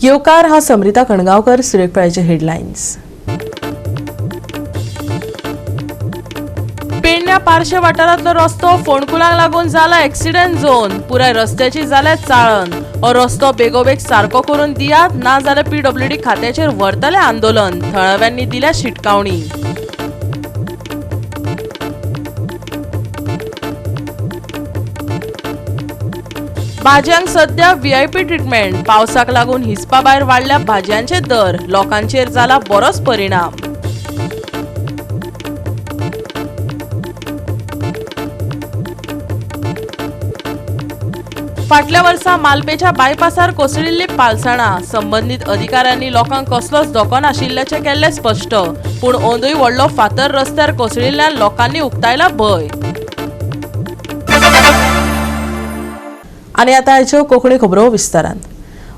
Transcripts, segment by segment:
येवकार हा समरिता कणगावकर. सुरेखपाळ्याचे हेडलायन्स. पेडण्या पार्शे वाठारांतलो रस्तो फोंडकुलांक लागून जाला एक्सिडंट झोन. पुराय रस्त्याची जाल्या चाळण. हो रस्तो बेगोबेग सारको करून दियात, ना जाल्यार पीडब्ल्यूडी खात्याचेर व्हरतले आंदोलन. थळाव्यांनी दिल्या शिटकावणी. भाजयांक सध्या व्हीआयपी ट्रिटमेंट. पावसाक लागून हिसपा भायर वाडल्या भाजयांचे दर. लोकांचेर जाला बरोच परिणाम. फाटल्या वर्सा मालपेच्या बायपासार कोसळिल्ली पालसणां. संबंदीत अधिकाऱ्यांनी लोकांक कसलोच धोको नाशिल्ल्याचें केल्लें स्पश्ट. पूण अंदूय व्हडलो फातर रस्त्यार कोसळिल्ल्यान लोकांनी उक्तायला भंय. आनी आतां आयच्यो कोंकणी खबरो विस्तारान.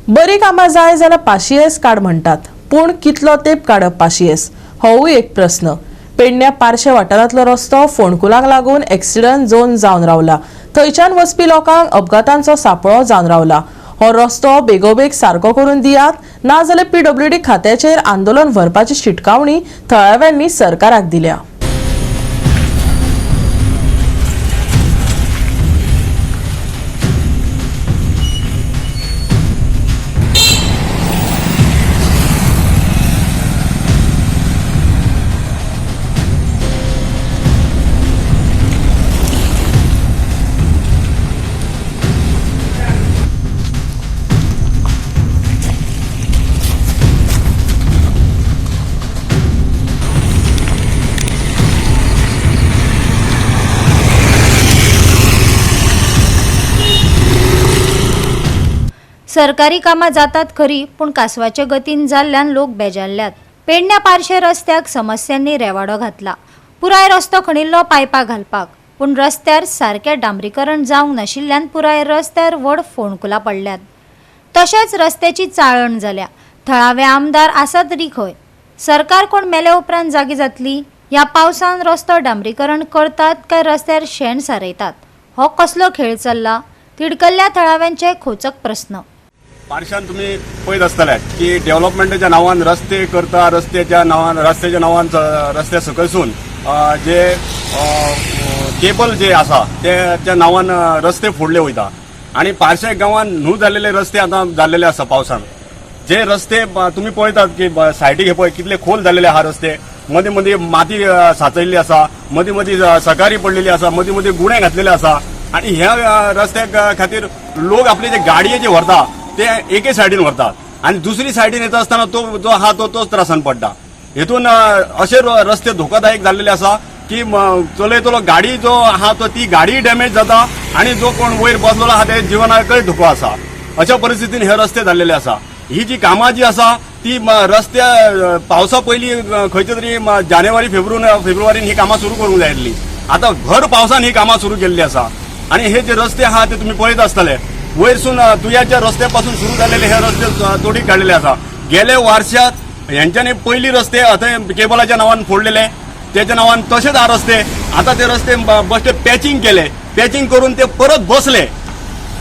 बरी कामां जाय जाल्यार पाशियेस काड म्हणटात, पूण कितलो तेंप काडप पाशियेस होवूय एक प्रस्न. पेडण्या पार्शे वाठारांतलो रस्तो फोंडकुलांक लागून एक्सिडंट झोन जावन रावला. थंयच्यान वचपी लोकांक अपघातांचो सापळो जावन रावला. हो रस्तो बेगोबेग सारको करून दियात, ना जाल्यार पीडब्ल्यूडी खात्याचेर आंदोलन व्हरपाची शिटकावणी थळाव्यांनी सरकाराक दिल्या. सरकारी कामां जातात खरी, पूण कासवाचे गतीन जाल्ल्यान लोक बेजारल्यात. पेडण्या पार्शे रस्त्याक समस्यांनी रेवाडो घातला. पुराय रस्तो खणिल्लो पायपां घालपाक, पूण रस्त्यार सारकें डांबरीकरण जावंक नाशिल्ल्यान पुराय रस्त्यार व्हड फोंडकुलां पडल्यात. तशेंच रस्त्याची चाळण जाल्या. थळावे आमदार आसा तरी खंय? सरकार कोण मेल्या उपरांत जागी जातली? ह्या पावसान रस्तो डांबरीकरण करतात काय रस्त्यार शेण सारयतात? हो कसलो खेळ चल्ला? तिडकल्ल्या थळाव्यांचे खोचक प्रस्न. पार्शान तुमी पळयत आसतले की डेव्हलपमेंटाच्या नांवान रस्ते करता, रस्त्याच्या नांवान रस्त्या सकयसून जे केबल जे आसा ते त्या नांवान रस्ते फोडले वयता आनी पार्शे गांवान न्हू जाल्लेले रस्ते आतां जाल्लेले आसा. पावसान जे रस्ते तुमी पळयतात की सायडीक हे पळय कितले खोल जाल्लेले आहा रस्ते. मदीं मदीं माती साचयल्ली आसा, मदीं मदीं सकारी पडलेली आसा, मदीं मदीं गुणे घातलेले आसा आनी ह्या रस्त्या खातीर लोक आपले जे गाडये जे व्हरता ते एके सायडीन व्हरतात आनी दुसरी सायडीन येता आसतना तो जो आहा तो तोच त्रासान पडटा. हेतून अशे रस्ते धोकादायक जाल्लेले आसा की चलयतलो गाडी जो आहा तो ती गाडी डॅमेज जाता आनी जो कोण वयर बसलेलो आहा ते जिवनाकय धोको आसा. अशा परिस्थितीन हे रस्ते जाल्लेले आसा. ही जी कामां जी आसा ती रस्त्या पावसा पयलीं खंयचे तरी जानेवारी फेब्रुवारीन ही कामां सुरू करूंक जाय आसली. आतां भर पावसान ही कामां सुरू केल्ली आसा आनी हे जे रस्ते आहा ते तुमी पळयत आसतले. वयरसून तुयाच्या रस्त्या पासून सुरू जाल्लेले हे रस्ते तोडीक काडलेले आसा. गेले वर्षात हेंच्यांनी पयली रस्ते थंय केबलाच्या नांवान फोडलेले, त्याच्या नांवान तशेच हा रस्ते. आता ते रस्ते बश्टे पॅचिंग केले, पॅचिंग करून ते परत बसले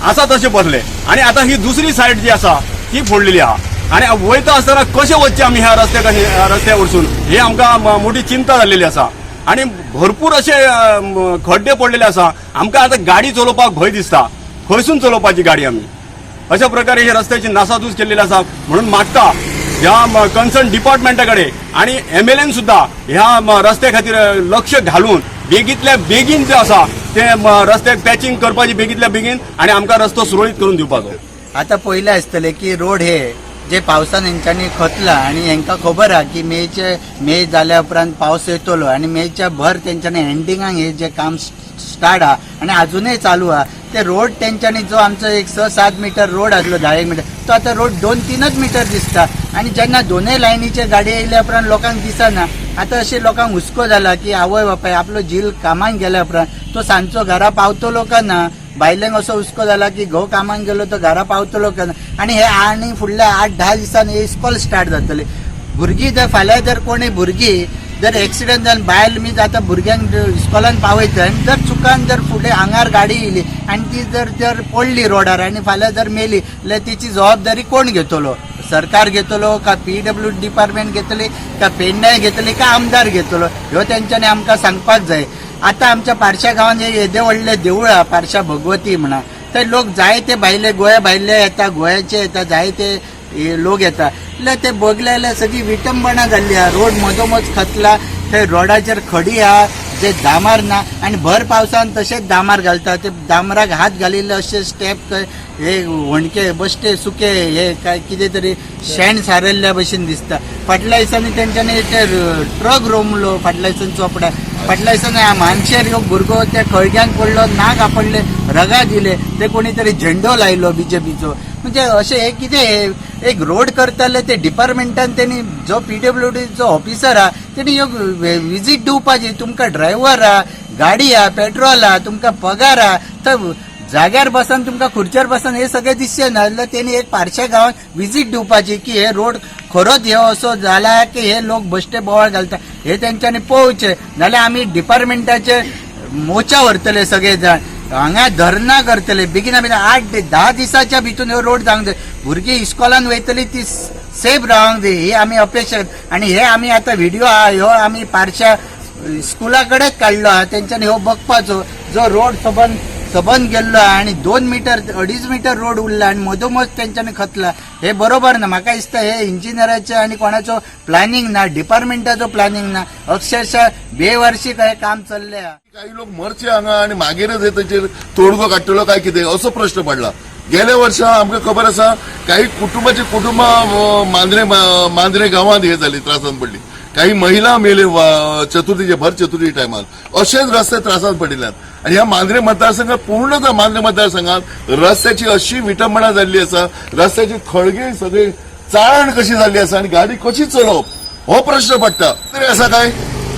आसा तशे बसले आनी आता ही दुसरी सायड जी आसा ती फोडलेली आहा आनी वयता आसतना कशें वचचें आमी ह्या रस्त्या कशें रस्त्या वरसून हे आमकां मोठी चिंता जाल्लेली आसा आनी भरपूर अशे खड्डे पडलेले आसा. आमकां आतां गाडी चलोवपाक भंय दिसता, खंयसून चलोवपाची गाडी आमी. अशा प्रकारे हे रस्त्याची नासाधूस केल्लेली आसा. म्हणून मागता ह्या कन्सर्न डिपार्टमेंटा कडेन आनी एमएलएन सुद्दां ह्या रस्त्या खातीर लक्ष घालून बेगींतल्या बेगीन जे आसा ते रस्त्याक पॅचिंग करपाची बेगींतल्या बेगीन आनी आमकां रस्तो सुरळीत करून दिवपाचो. आता पयलें आसतलें की रोड हे जे पावसान हेंच्यांनी खतला आनी हेंकां खबर आहा की मेचे मे जाल्या उपरांत पावस येतलो आनी मेच्या भर तेंच्यांनी एंडिंगाक हे जे काम स्टार्ट आहा आनी अजूनय चालू आहा. ते रोड तेंच्यांनी जो आमचो एक 6-7 मिटर रोड आसलो, 10 मिटर, तो आतां रोड 2-3च मिटर दिसता आनी जेन्ना दोनय लायनीचे गाडी येयल्या उपरांत लोकांक दिसना. आतां अशें लोकांक हुस्को जाला की आवय बापाय आपलो झील कामाक गेल्या उपरांत तो सांजचो घरा पावतलो का ना. बायलेंक असो हुस्को जाला की घोव कामाक गेलो तो घरा पावतलो का ना. आनी हे आनी फुडल्या 8-10 दिसांनी हे इस्कॉल स्टार्ट जातले. भुरगीं जर फाल्यां जर कोणी भुरगीं जर एक्सिडंट जावन बायल मीज आतां भुरग्यांक इस्कॉलान पावयता आनी जर चुकान जर फुडें आंगार गाडी येयली आनी ती जर जर पडली रोडार आनी फाल्यां जर मेली जाल्यार तिची जबाबदारी कोण घेतलो? सरकार घेतलो का पीडब्ल्यू डिपार्टमेंट घेतली का पेडण्यां घेतली का आमदार घेतलो ह्यो तेंच्यांनी आमकां सांगपाक जाय. आतां आमच्या पारशा गांवांत हे येदे व्हडले देवूळ आहा पारशा भगवती म्हणा, थंय लोक जायते भायले गोंया भायले येता, गोंयाचे येता, जायते लोक येता. जाल्यार ते बगले जाल्यार सगळी विटंबणा जाल्ली आहा. रोड मदोमद खतला, थंय रोडाचेर खडी आहा जे दामार ना आनी भर पावसान तशेंच दामार घालता, ते दामराक हात घालिल्ले अशे स्टेप हे व्हणके बश्टे सुके हे काय कितें तरी शेण सारयल्ल्या भशेन दिसता. फाटल्या दिसांनी तेंच्यांनी ते ट्रक रोमलो फाटल्या दिसान चोपडा, फाटल्या दिसांनी मानशेर ह्यो भुरगो त्या खळग्यान पडलो, नाक आपडले, रगा दिले, ते कोणी तरी झेंडो लायलो बीजेपीचो. म्हणजे अशें हे कितें एक रोड करताले ते डिपार्टमेंटान तेणी जो पीडब्ल्यूडीचो ऑफिसर आहा तेणी ह्यो विजीट दिवपाची. तुमकां ड्रायव्हर आहा, गाडी आहा, पेट्रोल आहा, तुमकां पगार आहा, तर जाग्यार बसन तुमकां खुर्चेर बसन हे सगळें दिसचें ना जाल्यार तेणी एक पारशा गांवांत विजीट दिवपाची की हे रोड खरोच हे असो जाला की हे लोक बश्टे बोवाळ घालता, हे तेंच्यांनी पळोवचें. नाल्यार आमी डिपार्टमेंटाचे मोर्चा व्हरतले सगळे जाण, हांगा धरणां करतले बेगिना बेगीन 8 ते 10 दिसाच्या भितून ह्यो रोड जावंक जाय. भुरगीं इस्कॉलान वयतली ती सेफ रावंक जाय ही आमी अपेक्षा. आनी हे आमी आतां व्हिडियो आहा ह्यो आमी पारशा स्कुला कडेच काडलो आहा, तेंच्यांनी ह्यो बघपाचो जो रोड सबंद सबंद गेल्लो आहा आनी 2 मिटर 2.5 मिटर रोड उरला आनी मदोमद तेंच्यांनी खतला, हे बरोबर ना. म्हाका दिसता हे इंजिनियराचें आनी कोणाचो प्लॅनिंग ना, डिपार्टमेंटाचो प्लॅनिंग ना, अक्षरशः बेवारशी हे काम चल्लें आहा. काही लोक मरचे हांगा आनी मागीरच हे तेचेर तोडगो काडटलो काय कितें असो प्रश्न पडला. गेल्या वर्सा आमकां खबर आसा काही कुटुंबाची कुटुंबां मांद्रे मांद्रे गांवांत हे जाली, त्रासान पडली, काही महिला मेले चतुर्थीचे भर चतुर्थी टायमार, अशेच रस्ते त्रासान पडिल्ल्यान. आनी ह्या मांद्रे मतदारसंघात पूर्णतः मांद्रे मतदारसंघात रस्त्याची अशी विटंबणा जाल्ली आसा, रस्त्याची खळगे सगळी चाळण कशी जाल्ली आसा आनी गाडी कशी चलोवप हो प्रश्न पडटा. तरी आसा काय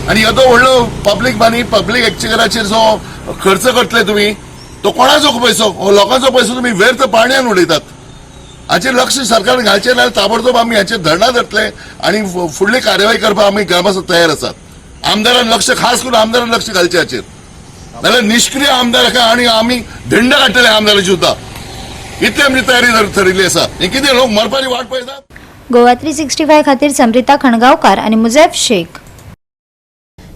आनी येदो व्हडलो पब्लीक मनी पब्लीक एक्चेकराचेर जो खर्च करतले तुमी तो कोणाचो पयसो, हो लोकांचो पयसो तुमी व्यर्थ पाण्यान उडयतात. हाचेर लक्ष सरकारान घालचें ना ताबडतोब आमी हाचेर धरणां धरतले आनी फुडली कारवाय करपाक आमी ग्रामस्थ तयार आसात. आमदारान लक्ष, खास करून आमदारान लक्ष घालचें हाचेर, नाल्यार निश्क्रीय आमदार आनी आमी धिंड काडटले आमदाराची सुद्दां. इतली आमची तयारी थरिल्ली आसा. हें कितें लोक मरपाची वाट पळयतात. गोवा 365 खातीर समृता खणगांवकार आनी मुजैफ शेख.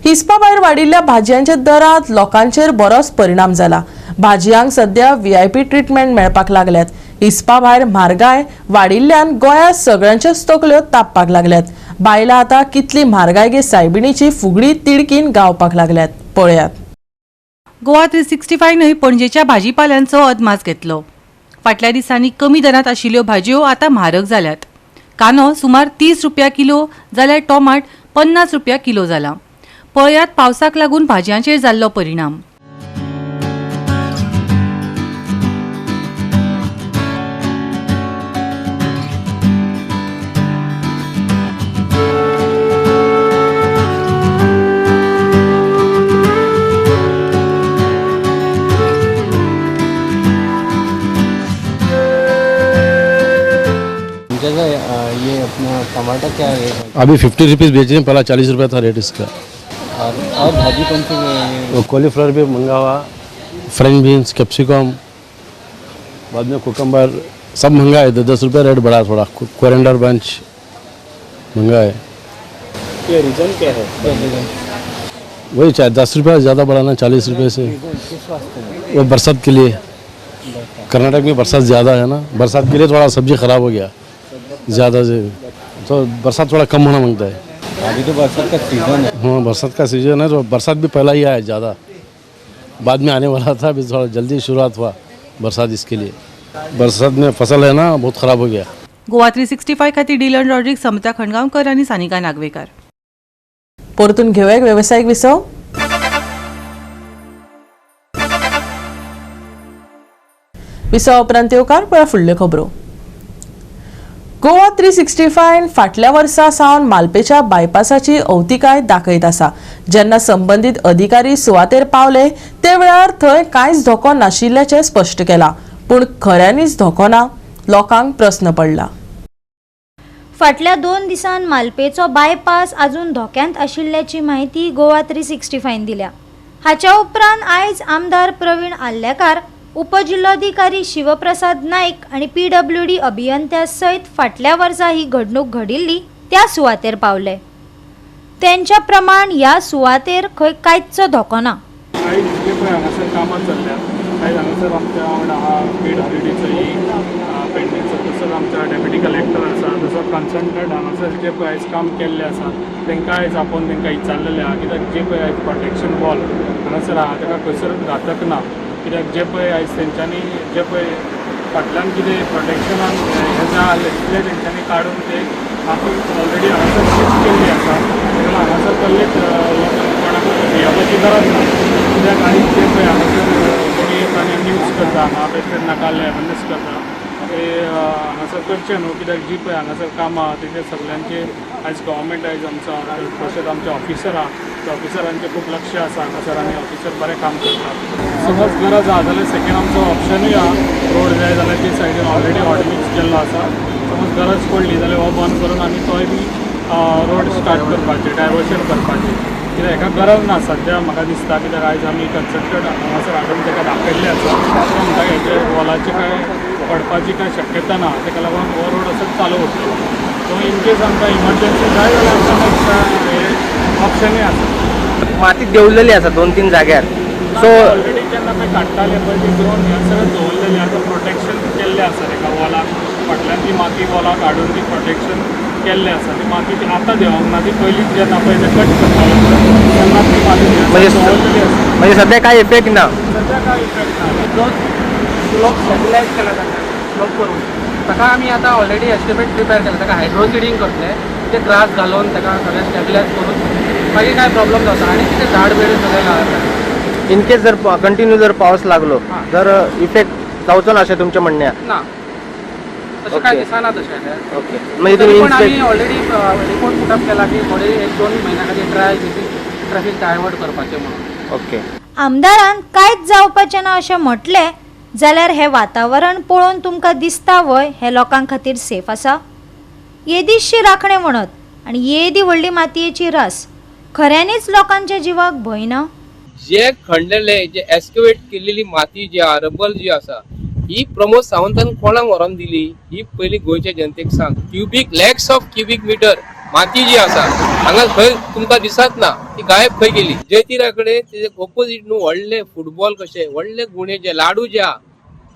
हिस्पा भायर वाडिल्ल्या भाजयांच्या दरात लोकांचेर बरोच परिणाम जाला. भाजयांक सध्या व्हीआयपी ट्रिटमेंट मेळपाक लागल्यात. हिस्पा भायर म्हारगाय वाडिल्ल्यान गोंयांत सगळ्यांच्योच तकल्यो तापपाक लागल्यात. बायलां आतां कितली म्हारगाय गे सायबिणीची फुगडी तिडकीन गावपाक लागल्यात. पळयात. गोवा 365 पणजेच्या भाजीपाल्यांचो अदमास घेतलो. फाटल्या दिसांनी कमी दरांत आशिल्ल्यो भाजयो आतां म्हारग जाल्यात. कांदो सुमार 30 रुपया किलो जाल्यार टोमाट 50 रुपया किलो जाला. पळयात पावसाक लागून भाजयांचेर जाल्लो परिणाम. जैसे ये अपना टमाटर क्या रेट है? अभी 50 रुपीज़ बेच रहे हैं, पहला 40 रुपया था रेट इसका. और भाजी कौन सी है? वो कॉलीफ्लावर भी मंगा हुआ, फ्रेंच बीन्स, कैप्सिकम, बाद में कुकम्बर सब महंगा है. 10 रुपया रेट बढ़ा थोड़ा. कोरिएंडर बंच महंगा है. ये रीजन क्या है? वही चाहे 10 रुपया ज़्यादा बढ़ाना 40 रुपये से. वो बरसात के लिए, कर्नाटक में बरसात ज़्यादा है ना, बरसात के लिए थोड़ा सब्जी ख़राब हो गया ज़्यादा से, तो बरसात थोड़ा कम होना मांगता है. अभी तो बरसात का सीजन है. हाँ, बरसात का सीजन है तो बरसात भी पहला ही आया, ज़्यादा बाद में आने वाला था. अभी थोड़ा जल्दी शुरुआत हुआ बरसात, इसके लिए बरसात में फसल है ना बहुत ख़राब हो गया. गोवा 365 खातीर डिलन रॉड्रिक्स, समता खणगांवकर आनी सानिका नागवेकार. परतून घेवया एक वेवसायीक विसव. विसवा उपरांत येवकार. पळया फुडल्यो खबरो. गोवा 365 फाटल्या वर्सा सावन मालपेच्या बायपासाची अवतिकाय दाखयत आसा. जेन्ना संबंदीत अधिकारी सुवातेर पावले ते वेळार थंय कांयच धोको नाशिल्ल्याचें स्पश्ट केलां. पूण खऱ्यांनीच धोको ना? लोकांक प्रस्न पडला. फाटल्या 2 दिसांत मालपेचो बायपास अजून धोक्यांत आशिल्ल्याची म्हायती गोवा 365 दिल्या. हाच्या उपरांत आयज आमदार प्रवीण आर्लेकार उपजिल्लोधिकारी शिवप्रसाद नायक आनी पीडब्ल्यूडी अभियंत्या सयत फाटल्या वर्सा ही घडणूक घडिल्ली त्या सुवातेर पावले. तेंच्या प्रमाण ह्या सुवातेर खंय कांयच धोको ना. आयज जे पळय हांगासर कामां चल्ल्यात, आयज हांगासर आमच्या वांगडा आहा पीडब्ल्यूडीचोय पेडणेचो, तसोच आमच्या डेप्युटी कलेक्टर आसा, तसोच कन्सल्टंट हांगासर जे पळय आयज काम केल्लें आसा तांकां आयज आपोवन तांकां विचारलेलें आहा, कित्याक जे पळय आयज प्रोटेक्शन वॉल हांगासर आहा ताका खंयसर घातक ना, कित्याक जे पळय आयज तेंच्यांनी जे पळय फाटल्यान कितें प्रोटेक्शनान हें जाय आहलें तितलें तेंच्यांनी काडून ते माती ऑलरेडी हांगासर शिफ्ट केल्ली आसा. ताका लागून हांगासर कसलेच लोकांक कोणाकूच भियेवपाची गरज ना, कित्याक आयज जे पळय हांगासर कोणी येता आनी न्यूज करता, हांगा बेश्टे नाका अवेरनेस करता, ते हांगासर करचें न्हू, कित्याक जी पळय हांगासर कामां आहा तेजेर सगल्यांचे आयज गव्हर्मेंट आयज आमचो तशेंच आमचे ऑफिसर आहा, त्या ऑफिसरांचें खूब लक्ष आसा हांगासर आनी ऑफिसर बरें काम करतात. समज गरज आहा जाल्यार सेकेंड आमचो ऑप्शनूय आहा, रोड जाय जाल्यार ते सायडीन ऑलरेडी हॉटमिक्स केल्लो आसा, समज गरज पडली जाल्यार हो बंद करून आमी तोय बी रोड स्टार्ट करपाचें, डायवर्शन करपाचें, कित्याक हेका गरज ना सद्या म्हाका दिसता, कित्याक आयज आमी कन्सल्टंट हांगासर हाडून ताका दाखयल्लें आसा, तो म्हणटा हेजे वॉलाची काय पडपाची काय शक्यता ना, ताका लागून हो रोड असोच चालू उरतलो. सो इन केस आमकां इमर्जन्सी जाय जाल्यार आमकां नेक्स्ट हे ऑप्शनूय आसा. माती देंवलेली आसा 2-3 जाग्यार. सो ऑलरेडी जेन्ना पळय काडटाले पळय ती घेवन हें सगळें दवरलेलें आतां प्रोटेक्शन केल्लें आसा ताका वॉलाक, फाटल्यान ती माती वॉलाक हाडून ती प्रोटेक्शन केल्लें आसा, ती माती ती आतां देंवोंक ना, ती पयलींच जेन्ना पळय ते कट करताले तेन्ना ती माती दवरलेली आसा. म्हणजे सध्या काय इफेक्ट ना, सद्या काय इफेक्ट ना. जो स्लोप स्टेबिलायज केला ताका स्लोप करून ताका आमी आतां ऑलरेडी एस्टिमेट प्रिपेर केला, ताका हायड्रोसिडींग करतले, ते ग्रास घालून ताका सगळें स्टेबिलायज करून मागीर काय प्रॉब्लम जाता आनी कितें झाड बीड सगळें लायता. इन केस जर कंटिन्यू जर पावस लागलो जर इफेक्ट जावचो ना अशें तुमचें म्हणणें आहा? ना, तशें काय दिसना तशें. ओके, म्हणजे तरी तुमी पण आमी ऑलरेडी रिपोर्ट पुटअप केला की थोडे 1-2 म्हयन्या खातीर ट्रायल बेसीस ट्रॅफिक डायवर्ट करपाचें म्हणून. ओके. आमदारान कांयच जावपाचें ना अशें म्हटलें जाल्यार हें वातावरण पळोवन तुमकां दिसता व्हय हें लोकां खातीर सेफ आसा? येदीशी राखणे वणत आनी येदी व्हडली मातयेची रास, खऱ्यांनीच लोकांच्या जिवाक भंय ना? जे खणलेले जे एस्किवेट केलेली माती जी आहा, रबल जी आसा, ही प्रमोद सावंतान कोणाक व्हरोन दिली ही पयली गोंयच्या जनतेक सांग. Cubic lakhs of cubic meter माती जी आसा हांगा खंय तुमकां दिसत ना, ती गायब खंय गेली? जयतिरा कडेन तेजे ऑपोजीट न्हू व्हडले फुटबॉल कशे व्हडले गुणे जे लाडू जे आहा,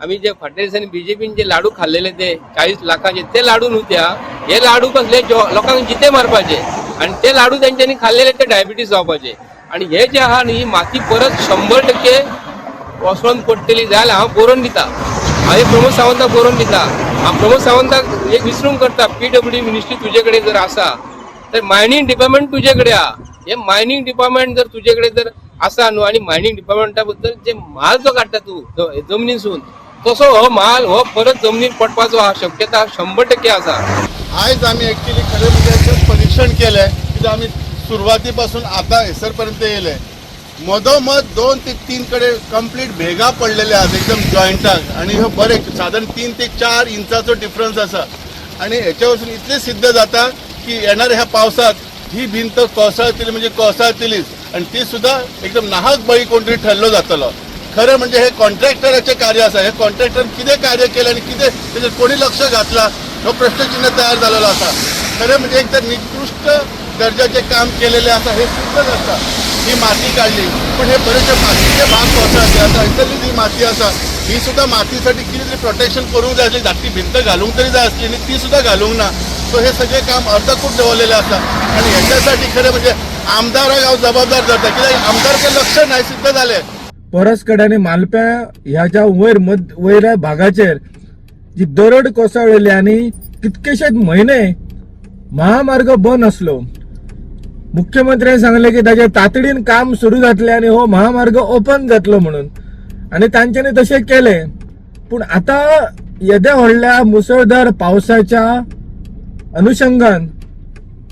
आमी जे फाटल्या दिसांनी बीजेपीन जे लाडू खाल्लेले ते 40 लाखाचे ते लाडू न्हू त्या, हे लाडू कसले लोकांक जिते मारपाचे आनी ते लाडू तेंच्यांनी खाल्लेले ते डायबिटीज जावपाचे. आनी हे जे आहा न्ही माती परत 100% कोसळून पडटली जाल्यार हांव बरोवन दिता, हांव प्रमोद सावंताक बरोवन दिता. हांव प्रमोद सावंताक एक विसरूंक करता, पीडब्ल्यूडी मिनिस्ट्री तुजे कडेन जर आसा तर मायनींग डिपार्टमेंट तुजे कडेन आहा, हे मायनींग डिपार्टमेंट जर तुजे कडेन जर आसा न्हू आनी मायनींग डिपार्टमेंटा बद्दल जे म्हाल जो काडटा तूं जमनीसून तसो हो म्हाल हो परत जमनीर पडपाचो आहा शक्यता 100% आसा. आयज आमी एक्चुअली खरें म्हणजे परीक्षण केलें, कित्याक आमी सुरवाती पासून आतां हेसर पर्यंत येयले, मदोमद 2 ते 3 कडेन कंप्लीट भेगा पडलेले आहात एकदम जॉयंटाक, आनी ह्यो बरे सादारण 3 ते 4 इंचाचो डिफरन्स आसा. आनी हेच्या वरसून इतलें सिद्ध जाता की येणाऱ्या ह्या पावसात ही भिंत कोसळतली म्हणजे कोसळतलीच, आनी ती सुद्दां एकदम नाहक बळी कोण तरी ठरलो जातलो. खरें म्हणजे हे कॉन्ट्रॅक्टराचें कार्य आसा, हे कॉन्ट्रॅक्टरान कितें कार्य केलें आनी कितें तेजेर कोणी लक्ष घातलां हो प्रश्नचिन्ह तयार जालेलो आसा. खरें म्हणजे एक तर निकृश्ट दर्जाचें काम केलेलें आसा हे सिद्ध जाता. ही माती काडली पण हे बरेचसे मातीचे भाग कोसळले. आतां इतली जी माती आसा ही सुद्दां मातीसाठी कितें तरी प्रोटेक्शन करूंक जाय आसली, धाकटी भिंत घालूंक तरी जाय आसली आनी ती सुद्दां घालूंक ना. सो हे सगळें काम अर्धकूट दवरलेलें आसा आनी हेच्यासाठी खरें म्हणजे आमदाराक हांव जबाबदार धरता, कित्याक आमदारचें लक्ष नाही सिद्ध जालें. परसकड आनी मालप्या ह्या ज्या वयर वयल्या भागाचेर जी दरड कोसळ्ळेली आनी कितकेशेच म्हयने महामार्ग बंद आसलो. मुख्यमंत्र्यांनी सांगलें की ताजें तातडीन काम सुरू जातलें आनी हो महामार्ग ओपन जातलो म्हणून, आनी तांच्यांनी तशें केलें. पूण आतां येद्या व्हडल्या मुसळधार पावसाच्या अनुशंगान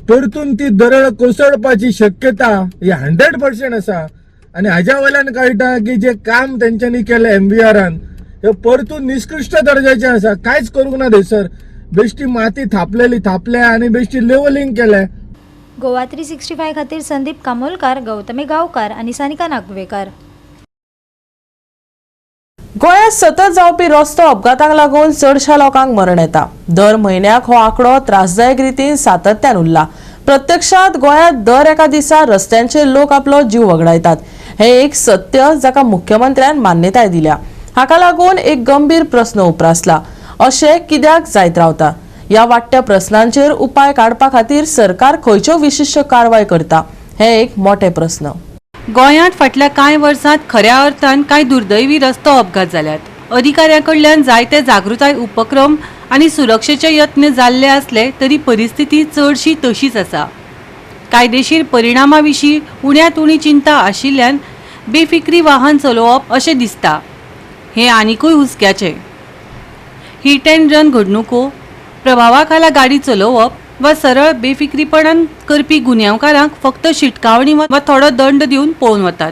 परतून ती दरड कोसळपाची शक्यता ही 100% आसा. आनी हाज्या वयल्यान कळटा की जे काम तेंच्यांनी केलें एमवीआरान हे परतून निष्कृष्ट दर्जाचें आसा. कांयच करूंक ना थंयसर, बेश्टी माती थापलेली थापल्या आनी बेश्टी लेवलिंग केलें. गोवा 365 खातीर संदीप कामोलकार, गौतमी गांवकार आनी सानिका नागवेकर. गोंयांत सतत जावपी रस्तो अपघातांक लागून चडशा लोकांक मरण येता. दर म्हयन्याक हो आंकडो त्रासदायक रितीन सातत्यान उरला. प्रत्यक्षात गोंयांत दर एका दिसा रस्त्यांचेर लोक आपलो जीव वगडायतात हें एक सत्य जाका मुख्यमंत्र्यान मान्यताय दिल्या. हाका लागून एक गंभीर प्रस्न उप्रासला, अशें कित्याक जायत रावता? ह्या वाडट्या प्रस्नांचेर उपाय काडपा खातीर सरकार खंयच्यो विशिश्ट कारवाय करता हें एक मोठें प्रस्न. गोंयांत फाटल्या कांय वर्सांत खऱ्या अर्थान कांय दुर्दैवी रस्तो अपघात जाल्यात. अधिकाऱ्यां कडल्यान जायते जागृताय उपक्रम आनी सुरक्षेचे यत्न जाल्ले आसले तरी परिस्थिती चडशी तशीच आसा. कायदेशीर परिणामा विशीं उण्यांत उणी चिंता आशिल्ल्यान बेफिक्री वाहन चलोवप अशें दिसता. हें आनिकूय हुस्क्याचें. हिट अँड रन घडणुको, प्रभावा खाला गाडी चलोवप वा सरळ बेफिक्रीपणान करपी गुन्यांवकारांक फक्त शिटकावणी वा थोडो दंड दिवन पळून वतात.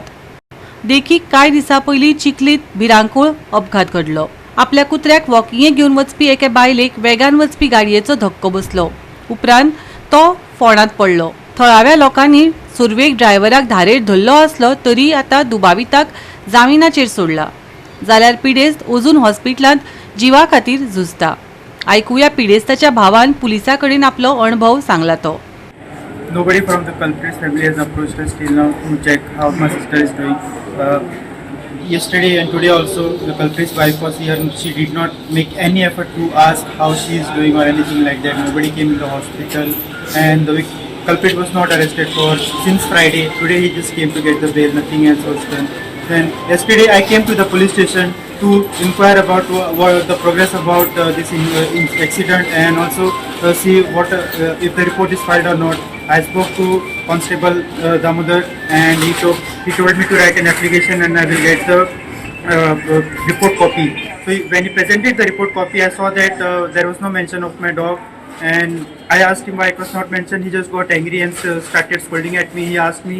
देखीक, कांय दिसां पयलीं चिखलीत भिरांकूळ अपघात घडलो. आपल्या कुत्र्याक वॉकिंगेक घेवन वचपी एके बायलेक वेगान वचपी गाडयेचो धक्को बसलो. उपरांत तो फोंडांत पडलो. थळाव्या लोकांनी सुरवेक ड्रायव्हराक धारेर धरलो आसलो तरी आतां दुबाविताक जामिनाचेर सोडला, जाल्यार पिडेस्त अजून हॉस्पिटलांत जिवा खातीर झुजता. आयकुया पिडेस्ताच्या भावान पुलिसां कडेन आपलो अणभव सांगला तो. Nobody from the culprit's family has approached us till now to check how my sister is doing. Yesterday and today also, the culprit's wife was here and she did not make any effort to ask how she is doing or anything like that. Nobody came in the hospital and the culprit was not arrested for since Friday. Today he just came to get the bail, nothing else was done. Then yesterday I came to the police station to inquire about what the progress about this accident and also see what if the report is filed or not. I spoke to Constable Damodar and he told me to write an application and I will get the report copy. So when he presented the report copy, I saw that there was no mention of my dog, and I asked him why it was not mentioned. He just got angry and started scolding at me. He asked me,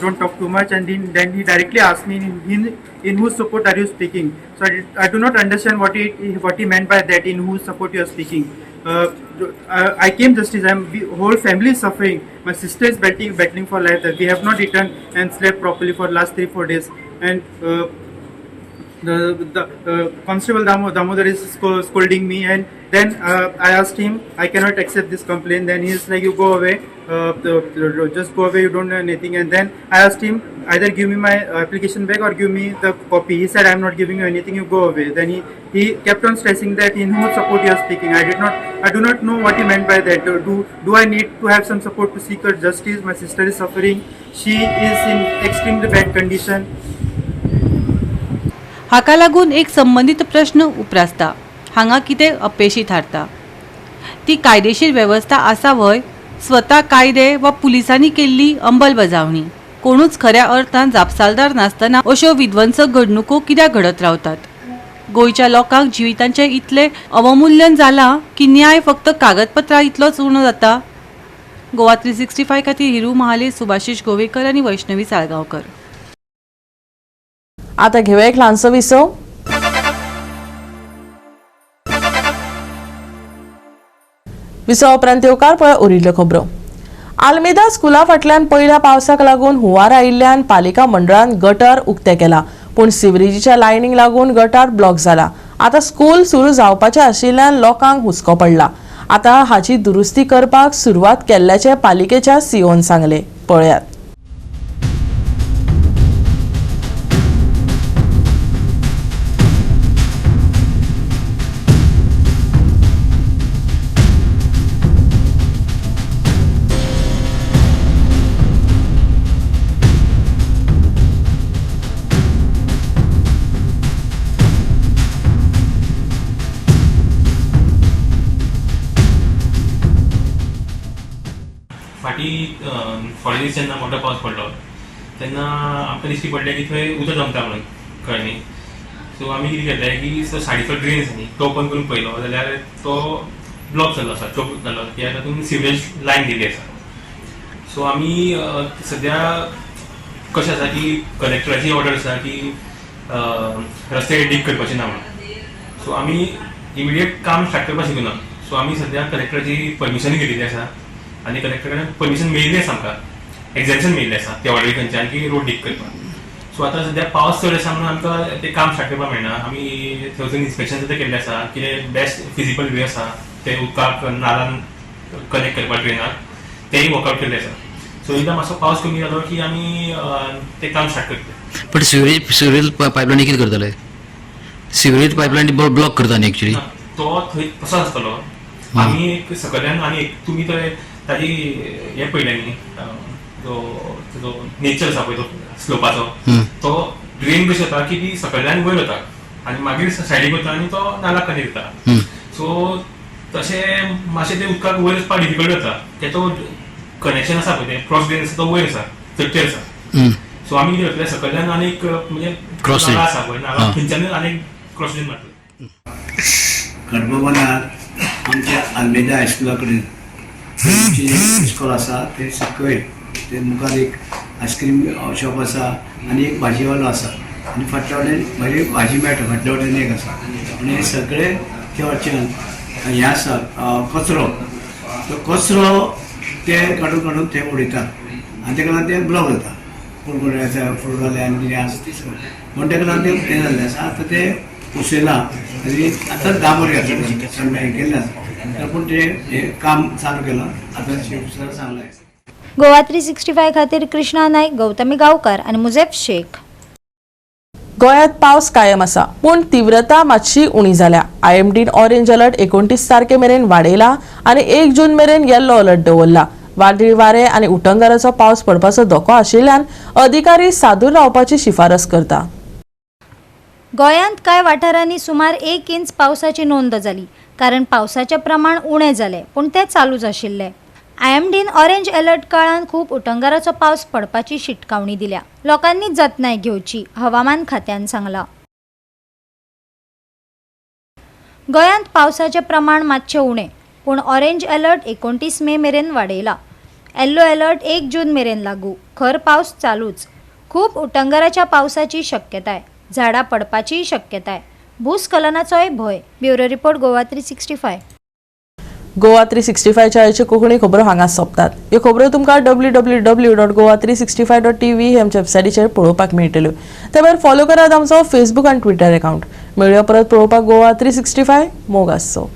"Don't talk too much," and then he directly asked me, "In whose support are you speaking?" So I do not understand what he meant by that. In whose support you are speaking? I came justice. Whole family is suffering. My sister is battling for life. That we have not eaten and slept properly for last 3-4 days. And the Constable Damodar is scolding me. And then I asked him, I cannot accept this complaint. Then he is like, you go away, just go away, you don't know anything. And then I asked him, either give me my application back or give me the copy. He said, I am not giving you anything, you go away. Then he kept on stressing that in whose support you are speaking. I do not know what he meant by that. Do I need to have some support to seek her justice? My sister is suffering. She is in extremely bad condition. हाका लागून एक संबंदीत प्रश्न उप्रासता, हांगा कितें अपेशी थारता? ती कायदेशीर वेवस्था आसा व्हय? स्वता कायदे वा पुलिसांनी केल्ली अंमलबजावणी? कोणूच खऱ्या अर्थान जापसालदार नासतना अश्यो विध्वंसक घडणुको कित्याक घडत रावतात? गोंयच्या लोकांक जिवितांचें इतलें अवमूल्यन जालां की न्याय फक्त कागदपत्रां इतलोच उणो जाता. गोवा 365 खातीर हिरू महाले, सुभाषीश गोवेकर आनी वैष्णवी साळगांवकर. आता घेऊया एक ल्हानसो विसव. विसवा उपरांत येवकार पळय उरिल्ल्यो खबरो. आल्मेदा स्कुला फाटल्यान पयल्या पावसाक लागून हुंवार आयिल्ल्यान पालिका मंडळान गटर उक्तें केला, पूण सिवरेजीच्या लायनीक लागून गटार ब्लॉक जाला. आतां स्कूल सुरू जावपाचें आशिल्ल्यान लोकांक हुस्को पडला. आतां हाची दुरुस्ती करपाक सुरवात केल्ल्याचें पालिकेच्या सीओन सांगलें. पळयात. फाटीं थोडे दीस जेन्ना मोठो पावस पडलो तेन्ना आमकां दिश्टी पडलें की थंय उदक जमता म्हणून, कळ्ळें न्ही. सो आमी कितें केलें की सायडीचो ड्रेन आसा न्ही तो ओपन करून पळयलो जाल्यार तो ब्लॉक जाल्लो आसा, चोक जाल्लो, कित्याक तातूंत सिवरेज लायन गेल्ली आसा. सो आमी सद्या कशें आसा की कलेक्टराची ऑर्डर आसा की रस्ते डीग करपाचे ना म्हणून. सो आमी इमिडिएट काम स्टार्ट करपाक शकना. सो आमी सद्या कलेक्टराची परमिशन घेतिल्ली आसा आनी कलेक्टर कडेन परमिशन मेळिल्ली आसा, आमकां एक्झाम्शन मेळिल्लें आसा त्या ऑर्डरी खंयच्यान की रोड डीग करपाक. सो आतां सद्या पावस चड आसा म्हणून आमकां तें काम स्टार्ट करपाक मेळना. आमी थंय वचून इन्स्पेक्शन सुद्दां केल्लें आसा, कितें बेस्ट फिजिबल वे आसा ते उदकाक नालान कनेक्ट करपाक ड्रेनाक, तेंय वर्कआउट केल्लें आसा. सो एकदां मातसो पावस कमी जालो की आमी तें काम स्टार्ट करतले. पण सिवरेज पायपलायन कितें करतले? सिवरेज पायपलायन ब्लॉक करता न्ही एक्चुअली. तो थंय तसो आसतलो. आमी एक सकयल्यान आनी एक तुमी थंय ताजी हें पळयलें न्ही, जो ताजो नेचर आसा पळय तो स्लोपाचो, तो ड्रेन कशी जाता की ती सकयल्यान वयर वता आनी मागीर सायडीक वता आनी तो नालाक कनेक्ट जाता. सो तशें मातशें तें उदकाक वयर वचपाक डिफिकल्ट जाता. तेचो कनेक्शन आसा पळय, तें क्रॉस ड्रेन आसा तो वयर आसा, चडटेर आसा. सो आमी कितें करतले, सकयल्यान आनी एक म्हणजे Cross नाला drain. आसा पळय नाला, थंयच्यान आनी क्रॉस ड्रेन मारतले. कडबोबनार आमच्या आल्मेदा हायस्कुला कडेन आमची इस्कॉल आसा, ते सकयल ते मुखार एक आयस्क्रीम शॉप आसा आनी एक भाजीवालो आसा आनी फाटल्या वटेन बरी भाजी मेळटा, फाटल्या वटेन एक आसा. आनी हे सगळे त्या वटच्यान हें आसा कचरो, तो कचरो ते काडून काडून ते उडयतात आनी तेका लागून ते ब्लॉक जाता. कोण कोण आसा फ्रुटवाले आनी कितें आसा ते सगळें, म्हण तेका लागून ते हें जाल्लें आसा. आतां ते उसयलां आनी आतां डांबर घातला हें केल्लें आसा, पूण ते हें काम चालू केलां आतां शिव सांगलां. गोवा 365 खातीर कृष्णा नायक, गौतमी गांवकर आनी मुजेफ शेख. गोंयांत पावस कायम आसा, पूण तीव्रता मातशी उणी जाल्या. आयएमडीन ऑरेंज अलर्ट 29 तारखे मेरेन वाडयला आनी 1 जून मेरेन येल्लो अलर्ट दवरला. वादळी वारे आनी उटंगाराचो पावस पडपाचो धोको आशिल्ल्यान अधिकारी सादूर रावपाची शिफारस करता. गोंयांत कांय वाठारांनी सुमार 1 इंच पावसाची नोंद जाली, कारण पावसाचें प्रमाण उणें जालें, पूण तें चालूच आशिल्लें. आयएमडीन ऑरेंज अलर्ट काळांत खूब उटंगाराचो पावस पडपाची शिटकावणी दिल्या. लोकांनी जतनाय घेवची, हवामान खात्यान सांगलां. गोंयांत पावसाचें प्रमाण मातशें उणें, पूण ऑरेंज अलर्ट 29 मे मेरेन वाडयला. येल्लो अलर्ट 1 जून मेरेन लागू. खर पावस चालूच. खूब उटंगाराच्या पावसाची शक्यताय, झाडां पडपाचीय शक्यताय, भूस्खलनाचोय भंय. Bureau report, Goa 365. Goa 365च्या आयच्यो कोंकणी खबरो हांगा सोंपतात. ह्यो खबरो तुमकां www.goa365.tv हे आमच्या वेबसायटीचेर पळोवपाक मेळटल्यो. ते भायर फॉलो करात आमचो फेसबूक आनी ट्विटर अकाउंट. मेळुया परत पळोवपाक गोवा 365. मोग आसचो.